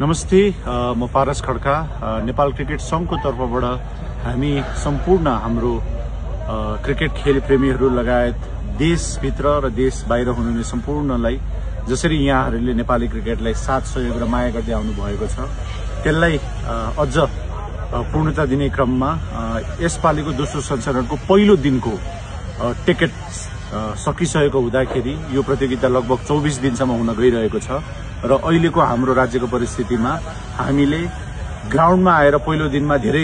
नमस्ते, म पारस खड्का। नेपाल क्रिकेट संघको तर्फबाट हामी सम्पूर्ण हाम्रो क्रिकेट खेल प्रेमीहरू लगायत देशभित्र र देश बाहिर हुनुहुने सम्पूर्णलाई जसरी यहाँहरूले नेपाली क्रिकेटलाई साथ सहयोग र माया गर्दै आउनु भएको छ त्यसलाई अझ पूर्णता दिने क्रममा यसपालिको दोस्रो संस्करणको पहिलो दिनको टिकट सकिसकेको हुँदाखेरि यो प्रतियोगिता लगभग 24 दिनसम्म हुन गइरहेको छ र अहिलेको हाम्रो राज्यको परिस्थितिमा हामीले ग्राउन्डमा आएर पहिलो दिनमा धेरै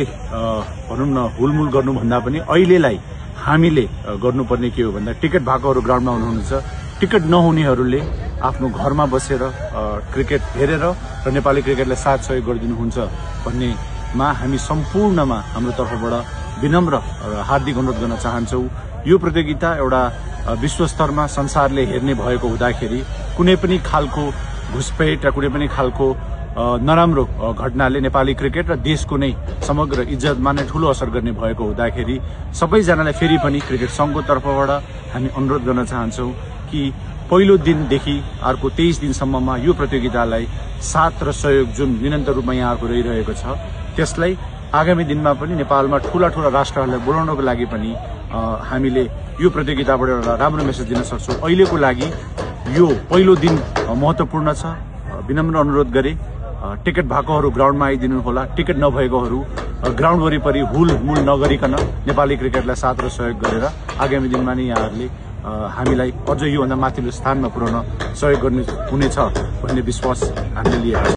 भनौं न हुलमुल गर्नुभन्दा पनि अहिलेलाई हामीले गर्नुपर्ने के हो भन्दा टिकट भएकोहरू ग्राउन्डमा हुनुहुन्छ, टिकट नहुनेहरूले आफ्नो घरमा बसेर क्रिकेट हेरेर र नेपाली क्रिकेटलाई साथ सहयोग गरिदिनुहुन्छ भन्नेमा हामी सम्पूर्णमा हाम्रो तर्फबाट विनम्र र हार्दिक अनुरोध गर्न चाहन्छौं। यो प्रतियोगिता एउटा विश्वस्तरमा संसारले हेर्ने भएको हुँदाखेरि कुनै पनि खालको घुसपेट र कुनै पनि खालको नराम्रो घटनाले नेपाली क्रिकेट र देशको नै समग्र इज्जतमा नै ठूलो असर गर्ने भएको हुँदाखेरि सबैजनालाई फेरि पनि क्रिकेट संघको तर्फबाट हामी अनुरोध गर्न चाहन्छौं कि पहिलो दिनदेखि अर्को 23 दिनसम्ममा यो प्रतियोगितालाई साथ र सहयोग जुन निरन्तर रूपमा यहाँको रहिरहेको छ त्यसलाई आगामी दिनमा पनि नेपालमा ठूला राष्ट्रहरूलाई बोलाउनको लागि पनि हामीले यो प्रतियोगिताबाट एउटा राम्रो मेसेज दिन सक्छौं। अहिलेको लागि यो पहिलो दिन महत्त्वपूर्ण छ। विनम्र अनुरोध गरे टिकट भएकोहरू ग्राउन्डमा आइदिनु होला, टिकट नभएकोहरू ग्राउन्ड वरिपरि हुलमुल नगरिकन नेपाली क्रिकेटलाई साथ र सहयोग गरेर आगामी दिनमा नै यहाँहरूले हामीलाई अझ योभन्दा माथिल्लो स्थानमा पुर्याउन सहयोग गर्नु हुनेछ भन्ने विश्वास हामीले लिएको छ।